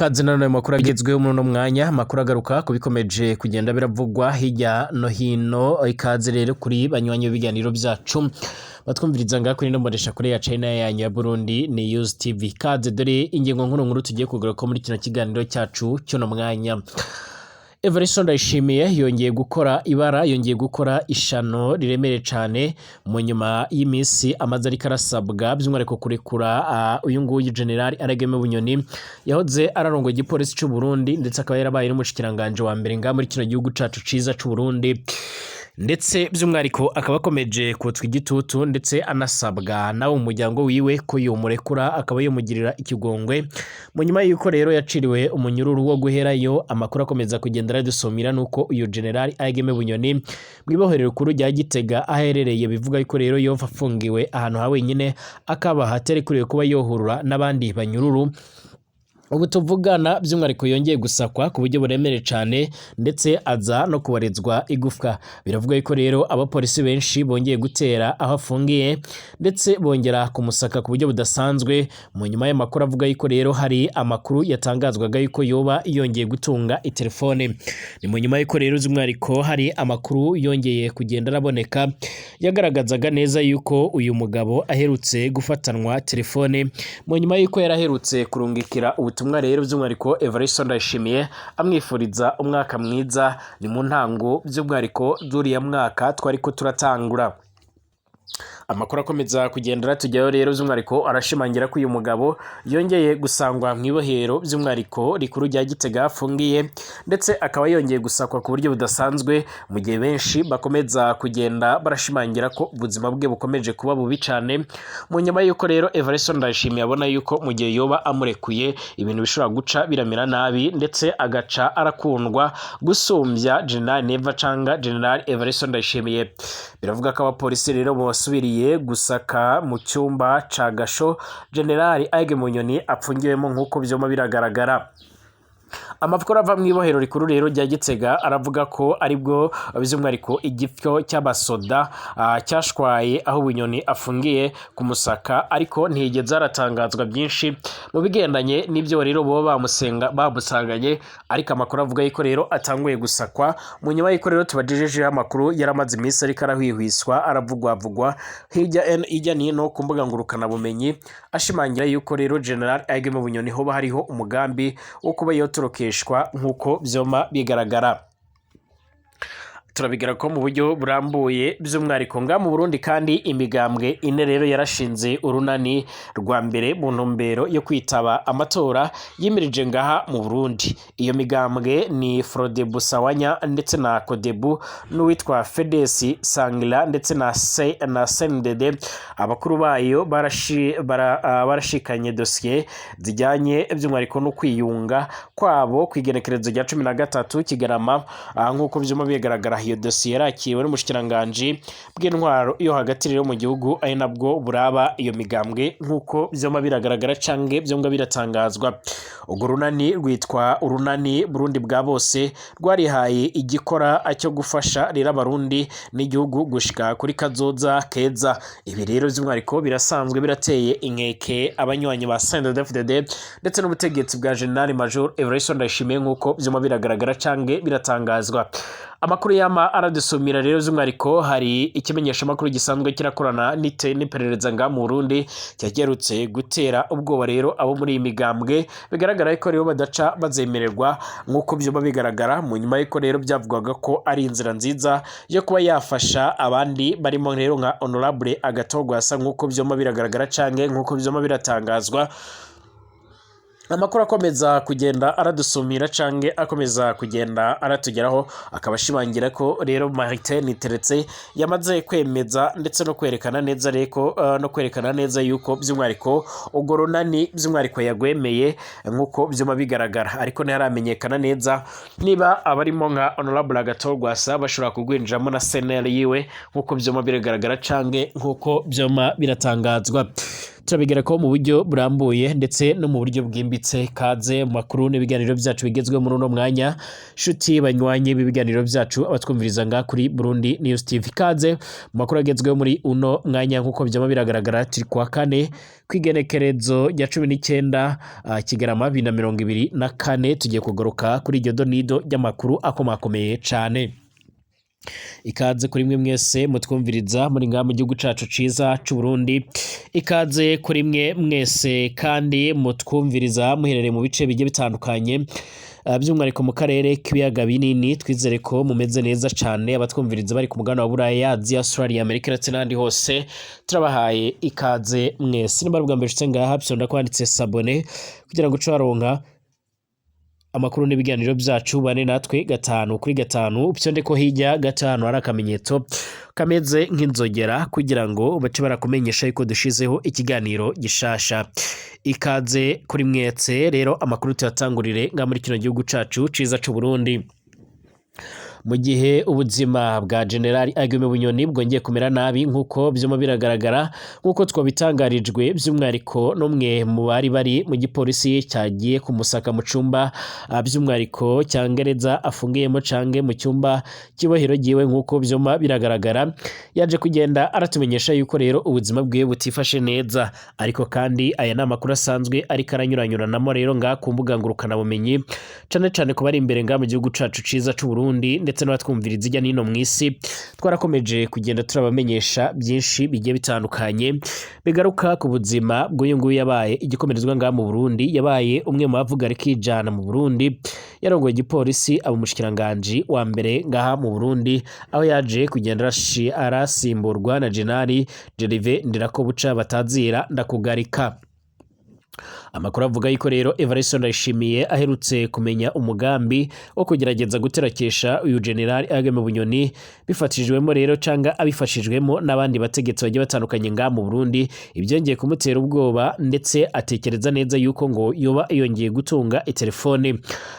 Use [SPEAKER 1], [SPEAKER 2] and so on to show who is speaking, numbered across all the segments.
[SPEAKER 1] Kaze nanone mu makuru agezweho muri uno mwanya, amakuru agaruka ku bikomeje kugenda biravugwa hirya no hino. Ikaze rero kuri banywanyi b'ibiganiro byacu batwumviriza ngaha kuri ino mboneshakure kure ya China yanyu ya Burundi News TV. Kaze, dore ingingo nkuru nkuru tugiye kugaruka muri kino kiganiro cyacu cy'uno mwanya. Evariste Ndayishimiye yongeye gukora ibara, yongeye gukora ishano riremereye cane mu nyuma y'iminsi amaze ariko arasabwa by'umwihariko kurekura uyu nguyu General Arageme Bunyoni yahoze ararongoye igipolisi c'u Burundi, ndetse akaba yarabaye n'umushikiranganje wa mbere ngaha muri kino gihugu cacu ciza c'u Burundi, ndetse by'umwihariko akaba akomeje kotswa igitutu, ndetse anasabwa nawe mu muryango wiwe ko yomurekura, akaba yomugirira ikigongwe mu nyuma y'uko rero yaciriwe umunyururu wo guherayo. Amakuru akomeza kugenda aradusomera nuko uyu General Ageme Bunyoni mw'ibohero rikuru rya Gitega aherereye, bivuga yuko rero yova afungiwe ahantu ha wenyine, akaba aterekuriwe kuba yohurura n'abandi banyururu. Ubu tuvugana by'umwihariko yongeye gusakwa ku buryo buremereye cyane, ndetse aza no kubarizwa igufwa. Biravuga yuko rero abapolisi benshi bongeye gutera aho afungiye, ndetse bongera kumusaka ku buryo budasanzwe, mu nyuma y'amakuru avuga yuko rero hari amakuru yatangazwaga yuko yoba yongeye gutunga itelefone. Ni mu nyuma y'uko rero by'umwihariko hari amakuru yongeye kugenda araboneka yagaragazaga neza yuko uyu mugabo aherutse gufatanwa telefone, mu nyuma y'uko yari aherutse kurungikira ubutumwa rero by'umwihariko Evariste Ndayishimiye amwifuriza umwaka mwiza. Ni mu ntango by'umwihariko z'uriya mwaka twari ko turatangura. Amakuru akomeza kugenda aratujyaho rero by'umwihariko arashimangira ko uyu mugabo yongeye gusangwa mu ibohero by'umwihariko rikuru rya Gitega afungiye, ndetse akaba yongeye gusakwa ku buryo budasanzwe, mu gihe benshi bakomeza kugenda barashimangira ko ubuzima bwe bukomeje kuba bubi cyane, mu nyuma y'uko rero Evariste Ndayishimiye abona yuko mu gihe yoba amurekuye ibintu bishobora guca biramera nabi, ndetse agaca arakundwa gusumbya General Neva canga General Evariste Ndayishimiye. Biravuga ko abapolisi rero basubiriye gusaka mu cyumba ca gasho General Aige Munyoni apfungiwemo, nk'uko vyoma biragaragara. Amakuru ava mu ibohero rikuru rero rya Gitega aravuga ko aribwo by'umwihariko igipfyo cy'abasoda cyashwaye aho Bunyoni afungiye kumusaka, ariko ntiyigeze haratangazwa byinshi mu bigendanye n'ibyo rero boba bamusenga bamusanganye. Ariko amakuru avuga yuko rero atanguye gusakwa, mu nyuma y'uko rero tubagejejeho amakuru yaramaze iminsi ariko arahwihwiswa, aravugwavugwa hirya n'ino ku mbuga ngurukanabumenyi, ashimangira yuko rero General Aigeme Bunyoni hoba hariho umugambi wo kuba yotorokeshwa, nk'uko vyoma bigaragara. Turabigira ko mu buryo burambuye by'umwihariko nga mu Burundi. Kandi imigambwe ine rero yarashinze urunani rwa mbere mu ntumbero yo kwitaba amatora yimirije ngaha mu Burundi. Iyo migambwe ni Frodebu Sawanya ndetse na Kodebu n'uwitwa Fedesi Sangira ndetse na CNDD. Abakuru bayo barashikanye dosiye zijyanye by'umwihariko no kwiyunga kwabo ku igenekerezo rya 13 Kigarama, nk'uko vyuma bigaragara. Iyo dosiye yarakiriwe n'umushikiranganji bw'intwaro yo hagati rero mu gihugu, ari nabwo buraba iyo migambwe, nk'uko vyoma biragaragara canke vyomba biratangazwa. Urwo runani rwitwa Urunani Burundi bwa Bose, rwarihaye igikora cyo gufasha rero Abarundi n'igihugu gushika kuri kazoza keza. Ibi rero by'umwihariko birasanzwe birateye inkeke abanywanyi ba CNDD-FDD ndetse n'ubutegetsi bwa General Major Evariste Ndayishimiye, nk'uko vyuma biragaragara canke biratangazwa. Amakuru yama aradusumira rero by'umwihariko, hari ikimenyeshamakuru gisanzwe kirakorana n'iperereza nga mu Burundi cyagerutse gutera ubwoba rero abo muri iyi migambwe, bigaragara ko rero badaca bazemererwa, nk'uko byuma bigaragara, mu nyuma y'uko rero byavugwaga ko ari inzira nziza yo kuba yafasha abandi barimo rero nka Honorable Agathon Rwasa, nk'uko byuma biragaragara canke nk'uko byuma biratangazwa. Amakuru akomeza kugenda aradusumira canke akomeza kugenda aratugeraho akaba ashimangira ko rero Martin Niteretse yamaze kwemeza ndetse no kwerekana neza reko no kwerekana neza yuko by'umwihariko urwo runani by'umwihariko yagwemeye, nk'uko byuma bigaragara. Ariko ntiharamenyekana neza niba abarimo nka Honorable Agathon Rwasa bashobora kugwinjiramo na CNL yiwe, nk'uko byuma biragaragara canke nk'uko byuma biratangazwa. Turabigera ko mu buryo burambuye ndetse no mu buryo bwimbitse. Kaze mu makuru n'ibiganiro byacu bigezweho muri uno mwanya, shuti banywanyi b'ibiganiro byacu, abatwumviriza nga kuri Burundi News TV. Kaze mu makuru agezweho muri uno mwanya. Nk'uko byama biragaragara, turi kuwa kane kw'igenekerezo rya 19 Kigarama 2024. Tugiye kugaruka kuri iryo donido ry'amakuru akomakomeye cane. Ikaze kuri mwe mwese mutwumviriza muri ngaha mu gihugu cacu ciza c'u Burundi. Ikaze kuri mwe mwese kandi mutwumviriza muherereye mu bice bigiye bitandukanye, by'umwihariko mu karere k'ibiyaga binini. Twizere ko mumeze neza cane. Abatwumviriza bari ku mugabane wa Buraya, Aziya, Australia, Amerika ndetse n'ahandi hose, turabahaye ikaze mwese. Nimba ari ubwa mbere ushitse ngaha, bisonda kwanditse s'abonner kugira ngo uce waronka amakuru n'ibiganiro byacu. Bane natwe gatanu kuri gatanu. Upyonde ko hirya gatanu hari akamenyetso kameze nk'inzogera kugira ngo bace barakumenyesha yuko dushizeho ikiganiro gishasha. Ikaze kuri mwese rero. Amakuru tuyatangurire nga muri kino gihugu cacu ciza c'u Burundi. Mu gihe ubuzima bwa General Agume Bunyoni bwongeye kumera nabi nk'uko vyuma biragaragara, nk'uko twabitangarijwe by'umwihariko n'umwe mu bari bari mu gipolisi cyagiye kumusaka mu cumba by'umwihariko cyangereza afungiyemo cange mu cyumba cy'ibohero giwe, nk'uko vyuma biragaragara, yaje kugenda aratumenyesha yuko rero ubuzima bwiwe butifashe neza. Ariko kandi aya ni amakuru asanzwe ariko aranyuranyuranamo rero ngaha ku mbuga ngurukanabumenyi, cane cane ku bari imbere ngaha mu gihugu cacu ciza c'u Burundi ndetse n'abatwumviriza hirya n'ino mw'isi. Twarakomeje kugenda turabamenyesha byinshi bigiye bitandukanye bigaruka ku buzima bw'uyu nguyu yabaye igikomerezwa ngaha mu Burundi, yabaye umwe mu bavuga rikijana mu Burundi, yarongoye igipolisi, aba umushikiranganji wa mbere ngaha mu Burundi, aho yaje kugenda arasimburwa na General Gervais Ndirakobuca batazira ndakugarika. Amakuru avuga yuko rero Evariste Ndayishimiye aherutse kumenya umugambi wo kugerageza guterakesha uyu General Ageme Bunyoni, bifatishijwemo rero canga abifashijwemo n'abandi bategetsi bagiye batandukanye ngaha mu Burundi. Ibyongeye kumutera ubwoba, ndetse atekereza neza yuko ngo yoba yongeye gutunga itelefone.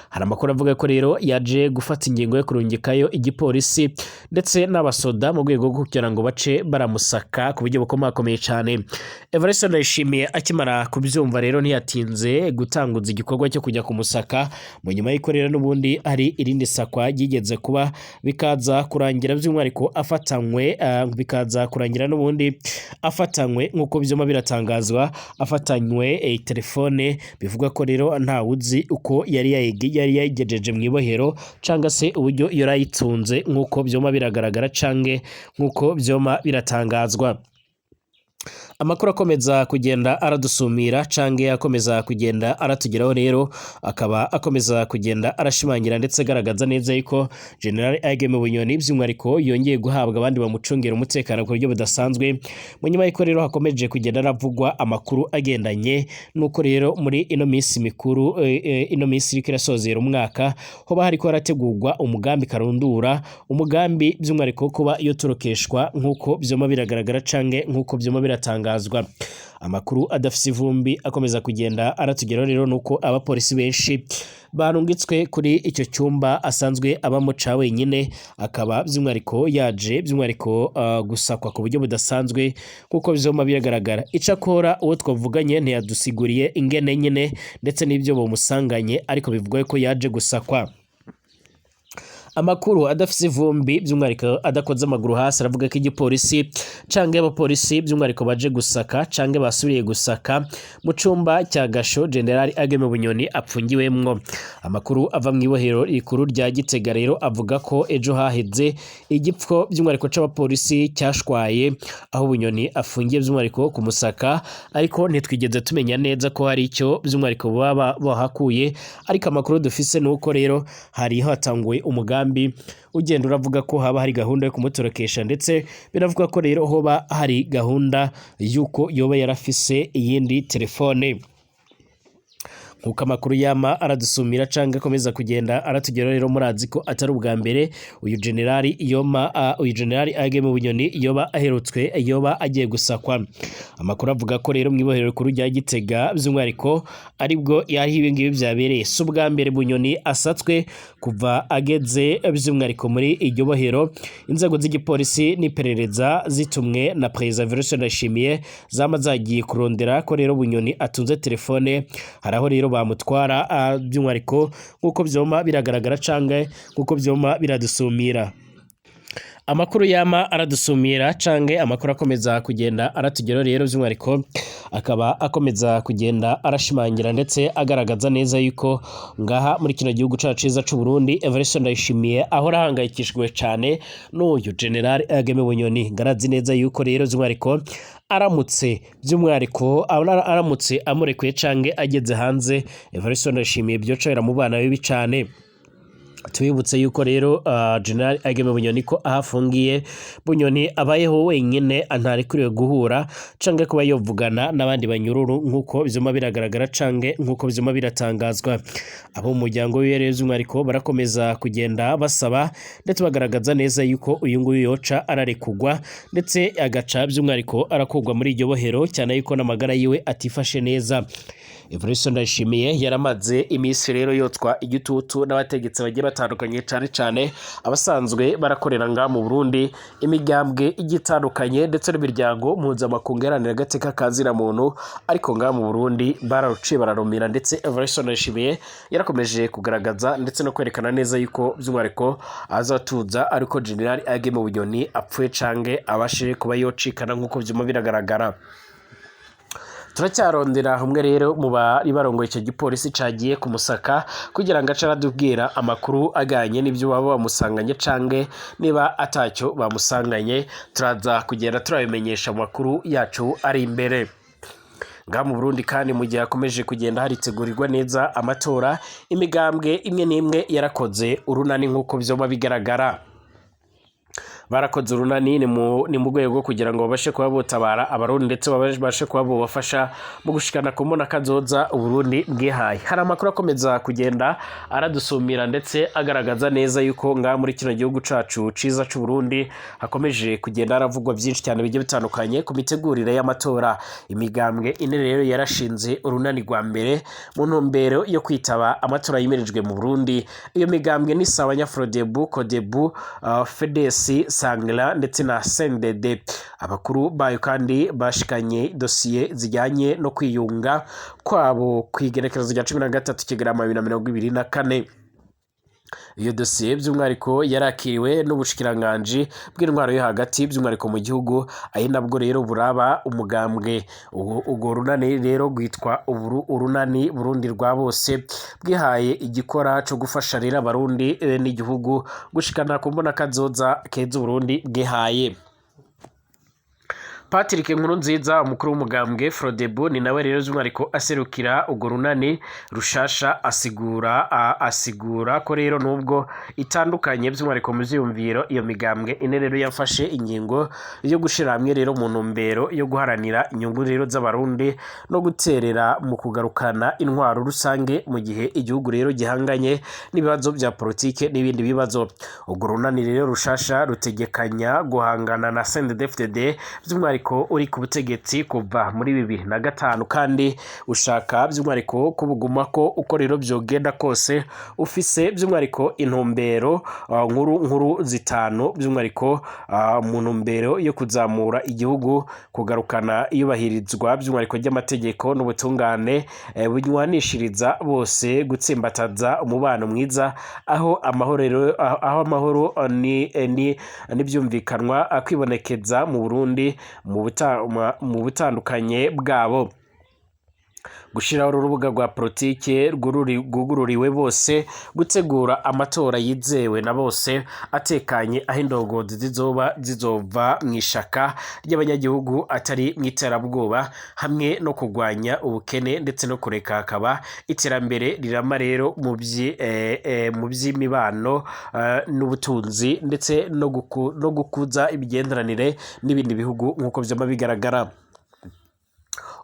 [SPEAKER 1] Hari amakuru avuga ko rero yaje gufata ingingo yo kurungikayo igipolisi ndetse n'abasoda mu rwego rwo kugira ngo bace baramusaka ku buryo bukomakomeye cyane. Evariste Ndayishimiye akimara kubyumva rero ntiyatinze gutanguza igikorwa cyo kujya kumusaka, mu nyuma y'uko rero n'ubundi hari irindi sakwa ryigeze kuba, bikaza kurangira by'umwihariko afatanywe, bikaza kurangira n'ubundi afatanywe, nk'uko byuma biratangazwa, afatanywe telefone bivugwa ko rero ntawuzi uko yari yayigejeje mu ibohero cyangwa se uburyo yari ayitunze, nk'uko byuma biragaragara canke nk'uko byuma biratangazwa. Amakuru akomeza kugenda aradusumira canke akomeza kugenda aratugeraho rero akaba akomeza kugenda arashimangira ndetse agaragaza neza yuko General Ageme Bunyoni by'umwihariko yongeye guhabwa abandi bamucungera umutekano ku buryo budasanzwe, mu nyuma y'uko rero hakomeje kugenda aravugwa amakuru agendanye nuko rero muri ino minsi mikuru, ino minsi iriko irasozera umwaka, hoba hariko harategurwa umugambi karundura, umugambi by'umwihariko kuba iyo torokeshwa, nk'uko vyoma biragaragara canke nk'uko vyoma biratangazwa. Amakuru adafise ivumbi akomeza kugenda aratugeraho rero nuko abapolisi benshi barungitswe kuri icyo cyumba asanzwe abamo ca wenyine, akaba by'umwihariko yaje by'umwihariko gusakwa ku buryo budasanzwe, kuko vyoma biragaragara. Icakora uwo twavuganye ntiyadusiguriye ingene nyine ndetse n'ibyo bamusanganye, ariko bivugwa ko yaje gusakwa. Amakuru adafise ivumbi, by'umwihariko adakoze amaguru hasi, aravuga ko igipolisi canke abapolisi by'umwihariko baje gusaka canke basubiriye gusaka mu cumba cya gasho General Ageme Bunyoni apfungiwemwo. Amakuru ava mu ibohero rikuru rya Gitega rero avuga ko ejo haheze igipfo by'umwihariko c'abapolisi cyashwaye aho Bunyoni afungiye, by'umwihariko kumusaka, ariko ntitwigeze tumenya neza ko hari icyo by'umwihariko baba bahakuye. Ariko amakuru dufise nuko rero hari hatanguye umugambi ugenda uravuga ko haba hari gahunda yo kumutorokesha, ndetse biravuga ko rero hoba hari gahunda y'uko yoba yarafise iyindi telefone. Nkuko amakuru yama aradusumira canke akomeza kugenda aratugera rero, murazi ko atari ubwa mbere uyu generali yoma uyu generali Age mu Bunyoni yoba aherutswe, yoba agiye gusakwa. Amakuru avuga ko rero mw'ibohero rikuru rya Gitega by'umwihariko aribwo yaho ibi ngibi byabereye. Si ubwa mbere Bunyoni asatswe kuva ageze by'umwihariko muri iryo bohero. Inzego z'igipolisi n'iperereza zitumwe na Perezida Evariste Ndayishimiye zama zagiye kurondera ko rero Bunyoni atunze telefone, hari aho rero bamutwara, by'umwihariko nk'uko vyoma biragaragara canke nk'uko vyoma biradusumira. Amakuru yama aradusumira canke amakuru akomeza kugenda aratugeraho rero by'umwihariko akaba akomeza kugenda arashimangira ndetse agaragaza neza yuko ngaha muri kino gihugu cacu ciza c'u Burundi, Evariste Ndayishimiye ahora ahangayikishijwe cane n'uyu General Ageme Bunyoni. Ngarazi neza yuko rero by'umwihariko aramutse, by'umwihariko aramutse amurekuye canke ageze hanze, Evariste Ndayishimiye byoca biramubana bibi cane. Tubibutse yuko rero General Ageme Bunyoni ko aho afungiye, Bunyoni abayeho wenyine, ntarekuriwe guhura canke kuba yovugana n'abandi banyururu, nk'uko vyuma biragaragara canke nk'uko vyuma biratangazwa. Abo mu muryango wiwe rero by'umwihariko barakomeza kugenda basaba ndetse bagaragaza neza yuko uyu nguyu yoca ararekugwa ndetse agaca by'umwihariko arakurwa muri iryo bohero, cyane yuko n'amagara yiwe atifashe neza. Evariste Ndayishimiye yaramaze iminsi rero yotswa igitutu n'abategetsi bagiye batandukanye, cane cane abasanzwe barakorera ngaha mu Burundi, imigambwe igiye itandukanye ndetse n'imiryango mpuzamakungu iharanira agateka ka zina muntu, ariko ngaha mu Burundi bararuciye bararumira. Ndetse Evariste Ndayishimiye yarakomeje kugaragaza ndetse no kwerekana neza yuko by'umwihariko azatuza ariko General Ageme Bunyoni apfuye canke abashe kuba yocikana, nk'uko vyuma biragaragara. Turacyarondera umwe rero mu bari barongoye icyo gipolisi cagiye kumusaka kugira ngo ace aradubwira amakuru ajyanye n'ibyo baba bamusanganye canke niba atacyo bamusanganye. Turaza kugenda turabimenyesha mu makuru yacu ari imbere. Ngaha mu Burundi kandi, mu gihe hakomeje kugenda haritegurirwa neza amatora, imigambwe imwe n'imwe yarakoze urunani, nk'uko vyoba bigaragara. Barakoze urunani ni mu rwego rwo kugira ngo babashe kuba botabara Abarundi ndetse babashe kuba bobafasha mu gushikana ku mbona kazoza Uburundi bwihaye. Hari amakuru akomeza kugenda aradusumira ndetse agaragaza neza yuko ngaha muri kino gihugu cacu ciza c'u Burundi hakomeje kugenda haravugwa byinshi cyane bigiye bitandukanye ku mitegurire y'amatora. Imigambwe ine rero yarashinze urunani rwa mbere mu ntumbero yo kwitaba amatora yimirijwe mu Burundi. Iyo migambwe ni Sawanya Frodebu, Kodebu, Fedesi Sangla ndetse na CNDD. Abakuru bayo kandi bashikanye dosiye zijyanye no kwiyunga kwabo ku igenekerezo rya 13 Kigarama 2024. Iyo dosiye by'umwihariko yarakiriwe n'ubushikiranganji bw'intwaro yo hagati by'umwihariko mu gihugu, ari nabwo rero buraba umugambwe. Urwo runani rero rwitwa Urunani Burundi rwa Bose, bwihaye igikora co gufasha rero Abarundi n'igihugu gushikana ku mbona kazoza keza Uburundi bwihaye. Patrick Nkurunziza, umukuru w'umugambwe Frodebu, ni nawe rero by'umwihariko aserukira urwo runani rushasha. Asigura ko rero nubwo itandukanye by'umwihariko mu vyiyumviro, iyo migambwe ine rero yafashe ingingo yo gushira hamwe rero mu ntumbero yo guharanira inyungu rero z'Abarundi no guterera mu kugarukana intwaro rusange mu gihe igihugu rero gihanganye n'ibibazo bya politike n'ibindi bibazo. Urwo runani rero rushasha rutegekanya guhangana na CNDD-FDD by'umwihariko uri ku butegetsi kuva muri 2005, kandi ushaka by'umwihariko kubuguma ko uko rero vyogenda kose. Ufise by'umwihariko intumbero nkuru nkuru zitanu, by'umwihariko mu ntumbero yo kuzamura igihugu, kugarukana iyubahirizwa by'umwihariko ry'amategeko n'ubutungane bunywanishiriza bose, gutsimbataza umubano mwiza aho amahoro rero- aho amahoro ni n'ibyumvikanwa kwibonekeza mu Burundi mu butandukanye bwabo, gushiraho urubuga rwa politike rwugururiwe bose, gutegura amatora yizewe na bose, atekanye, aho indongozi zizoba zizova mu ishaka ry'abanyagihugu atari mu iterabwoba, hamwe no kurwanya ubukene ndetse no kureka hakaba iterambere rirama rero mu by'imibano n'ubutunzi ndetse no gukuza imigenderanire n'ibindi bihugu, nk'uko vyama bigaragara.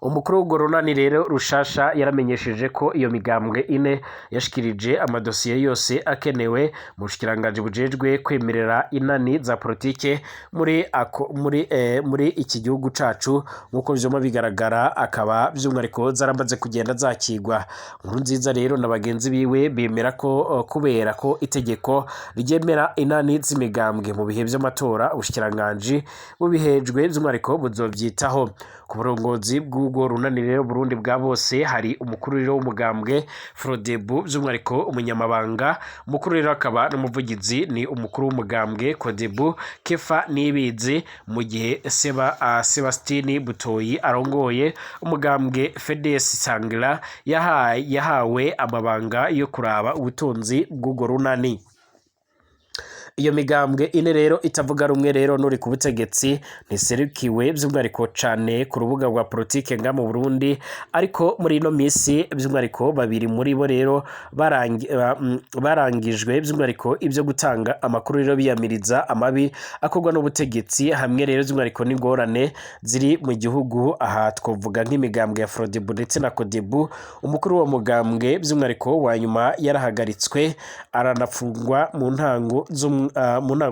[SPEAKER 1] Umukuru w'urwo runani rero rushasha yaramenyesheje ko iyo migambwe ine yashikirije amadosiye yose akenewe mu bushikiranganji bujejwe kwemerera inani za politike muri ako, muri, eh, muri iki gihugu cacu, nk'uko vyuma bigaragara, akaba vy'umwihariko zaramaze kugenda zakigwa. Nkurunziza rero na bagenzi biwe bemera ko kubera ko itegeko ryemera inani z'imigambwe mu bihe vy'amatora, ubushikiranganji bubihejwe by'umwihariko buzovyitaho. Ku burongozi bw'urwo runani rero Burundi bwa bose hari umukuru rero w'umugambwe Frodebu, by'umwihariko umunyamabanga umukuru rero akaba n'umuvugizi ni umukuru w'umugambwe Kodebu Kefa Nibizi, mu gihe Sebastini Butoyi arongoye umugambwe Fedes Sangira yahawe amabanga yo kuraba ubutunzi bw'urwo runani. Iyo migambwe ine rero itavuga rumwe rero n'uri ku butegetsi ntiserukiwe by'umwihariko cane ku rubuga rwa politike nga mu Burundi, ariko muri ino misi by'umwihariko babiri muri bo rero barangijwe by'umwihariko ibyo gutanga amakuru rero biyamiriza amabi akorwa n'ubutegetsi hamwe rero by'umwihariko n'ingorane ziri mu gihugu. Aha twavuga nk'imigambwe ya Frodebu ndetse na Kodebu. Umukuru w'uwo mugambwe by'umwihariko wa nyuma yarahagaritswe aranafungwa mu ntango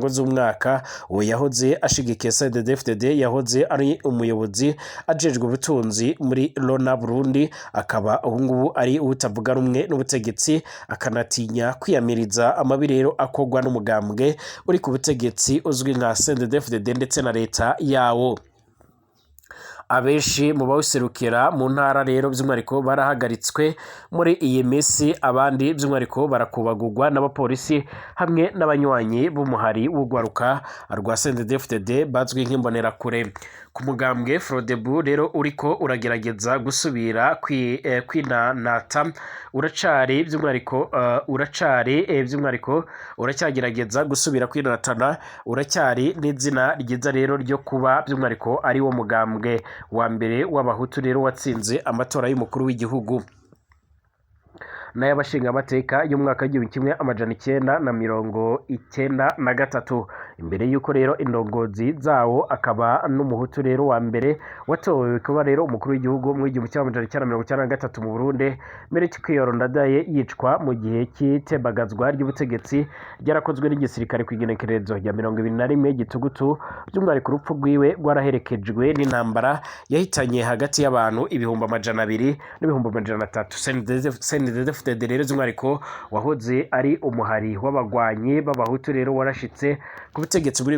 [SPEAKER 1] z'umwaka. Uwo yahoze ashigikiye CNDD-FDD, yahoze ari umuyobozi ajejwe ubutunzi muri Lona Burundi, akaba ubu ngubu ari utavuga rumwe n'ubutegetsi, akanatinya kwiyamiriza amabi rero akorwa n'umugambwe uri ku butegetsi uzwi nka CNDD-FDD ndetse na leta yawo. Abenshi mu bawuserukira mu ntara rero by'umwihariko barahagaritswe muri iyi minsi, abandi by'umwihariko barakubagurwa n'abapolisi hamwe n'abanywanyi b'umuhari w'urwaruka rwa CNDD-FDD bazwi nk'imbonerakure. Ku mugambwe Frodebu rero uriko uragerageza gusubira kwinanata, uracari by'umwihariko uracari by'umwihariko uracyagerageza gusubira kwinatana, uracyari n'izina ryiza rero ryo kuba by'umwihariko ari wo mugambwe wa mbere w'abahutu rero watsinze amatora y'umukuru w'igihugu n'ay'abashingamateka y'umwaka w'1993, imbere y'uko rero indongozi zawo akaba n'umuhutu rero wa mbere watowe kuba rero umukuru w'igihugu mu 1993 mu Burundi. Melchior Ndadaye yicwa mu gihe cy'itembagazwa ry'ubutegetsi ryarakozwe n'igisirikare ku igenekerezo rya 21 Gitugutu. By'umwihariko urupfu rwiwe rwaraherekejwe n'intambara yahitanye hagati y'abantu 200,000 n'ibihumbi 300. CNDD-FDD rero by'umwihariko wahoze ari umuhari w'abagwanyi b'abahutu rero warashitse ku butegetsi muri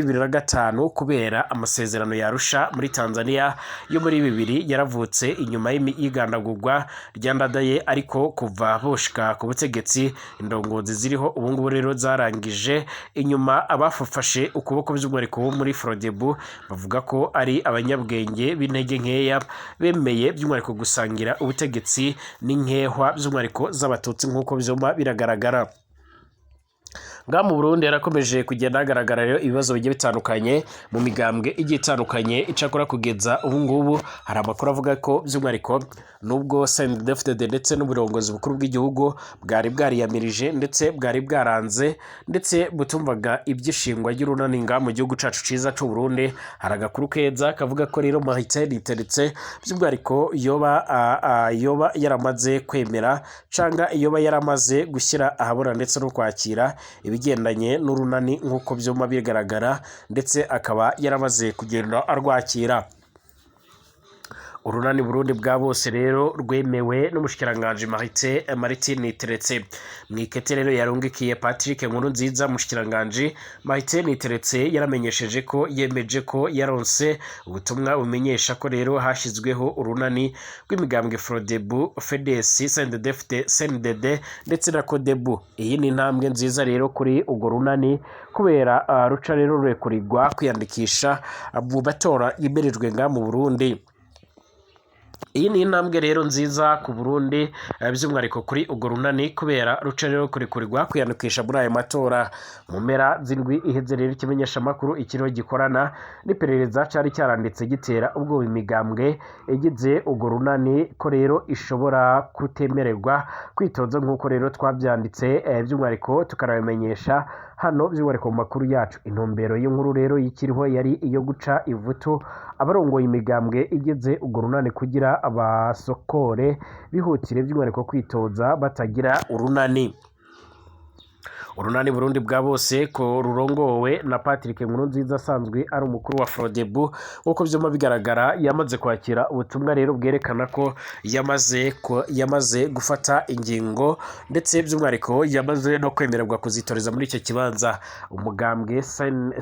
[SPEAKER 1] 2005 kubera amasezerano ya Arusha muri Tanzania yo muri 2000, yaravutse inyuma y'igandagurwa rya Ndadaye. Ariko kuva boshika ku butegetsi, indongozi ziriho ubu ngubu rero zarangije inyuma abafafashe ukuboko by'umwihariko bo muri Frodebu, bavuga ko ari abanyabwenge b'intege nkeya bemeye by'umwihariko gusangira ubutegetsi n'inkehwa by'umwihariko z'abatutsi, nk'uko vyuma biragaragara. Ngaha mu Burundi yarakomeje kugenda hagaragara rero ibibazo bigiye bitandukanye mu migambwe igiye itandukanye. Icakora kugeza ubu ngubu hari amakuru avuga ko by'umwihariko nubwo CNDD-FDD ndetse n'uburongozi bukuru bw'igihugu bwari bwariyamirije ndetse bwari bwaranze ndetse butumvaga iby'ishingwa ry'urunani ngaha mu gihugu cacu ciza c'u Burundi, hari agakuru keza kavuga ko rero Martin Niteretse by'umwihariko yoba yaramaze kwemera canga yoba yaramaze gushyira ahabona ndetse no kwakira ibigendanye n'urunani nk'uko byuma bigaragara, ndetse akaba yaramaze kugenda arwakira. Urunani Burundi bwa bose rero rwemewe n'umushikiranganji Martin Niteretse. Mwikete rero yarungikiye Patrick Nkurunziza, umushikiranganji Martin Niteretse yaramenyesheje ko yemeje ko yaronse ubutumwa bumenyesha ko rero hashyizweho urunani rw'imigambwe Frodebu, FDS, CNDD-FDD, CNDD ndetse na Kodebu. Iyi ni intambwe nziza rero kuri urwo runani kubera ruca rero rurekurirwa kwiyandikisha mu matora yemerejwe ngaha mu Burundi. Iyi ni intambwe rero nziza ku Burundi, by'umwihariko kuri urwo runani, kubera ruca rero kurekurirwa kwiyandikisha muri ayo matora. Mu mpera z'indwi iheze rero ikimenyeshamakuru ikiriho gikorana n'iperereza cari cyaranditse gitera ubwoba imigambwe igize urwo runani ko rero ishobora kutemererwa kwitoza, nk'uko rero twabyanditse, by'umwihariko tukanabimenyesha. Hano by'umwihariko mu makuru yacu, intumbero y'inkuru rero y'ikiriho yari iyo guca ivutu abarongoye imigambwe igeze urwo runani kugira abasokore bihutire by'umwihariko kwitoza batagira urunani. Urunani Burundi bwa bose ko rurongowe na Patrick Nkurunziza asanzwe ari umukuru wa Frodebu, nk'uko vyuma bigaragara yamaze kwakira ubutumwa rero bwerekana ko yamaze gufata ingingo, ndetse by'umwihariko yamaze no kwemererwa kuzitoreza muri icyo kibanza. Umugambwe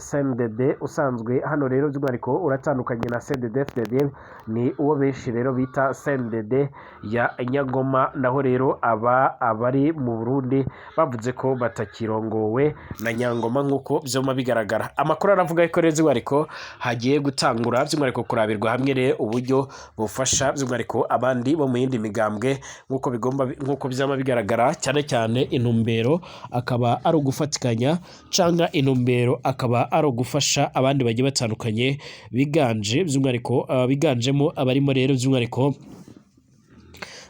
[SPEAKER 1] CNDD usanzwe hano rero by'umwihariko uratandukanye na CNDD-FDD, ni uwo benshi rero bita CNDD ya Nyangoma. Naho rero aba abari mu Burundi bavuze ko batakirongowe na Nyangoma nk'uko vyoma bigaragara. Amakuru aravuga ko rero by'umwihariko hagiye gutangura by'umwihariko kurabirwa hamwe rero uburyo bufasha by'umwihariko abandi bo mu yindi migambwe, nk'uko bigomba, nk'uko vyama bigaragara, cyane cyane intumbero akaba ari ugufatikanya canka intumbero akaba ari ugufasha abandi bagiye batandukanye biganje by'umwihariko biganjemo abarimo rero by'umwihariko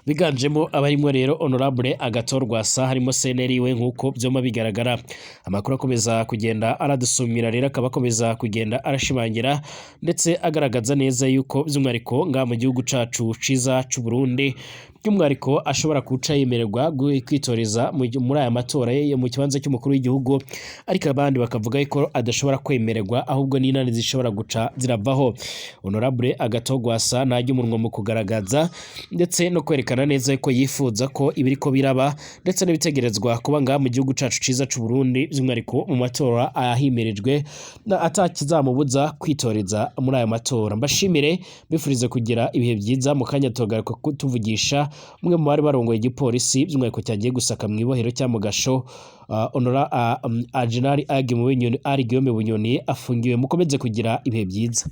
[SPEAKER 1] biganjemo abarimo rero Honorable Agathon Rwasa, harimo CNL we, nk'uko byoma bigaragara. Amakuru akomeza kugenda aradusumira rero akaba akomeza kugenda arashimangira ndetse agaragaza neza yuko by'umwihariko ngaha mu gihugu cacu ciza c'u Burundi by'umwihariko ashobora kuca yemererwa kwitoreza muri aya matora ye mu kibanza cy'umukuru w'igihugu, ariko abandi bakavuga yuko adashobora kwemererwa, ahubwo n'inani zishobora guca ziravaho. Honorable Agathon Rwasa ntajya umunwa mu kugaragaza ndetse no kwerekana neza ko yifuza ko ibiriko biraba ndetse n'ibitegerezwa kuba ngaha mu gihugu cacu ciza c'u Burundi, by'umwihariko mu matora ayahimirijwe, na atakizamubuza kwitoreza muri aya matora. Mbashimire, mbifurize kugira ibihe byiza. Mu kanya tugaruka tuvugisha umwe mu bari barongoye igipolisi by'umwihariko cyagiye gusaka mu ibohero cya Mugasho, Honora General Guillaume Bunyoni afungiwe. Mukomeze kugira ibihe byiza.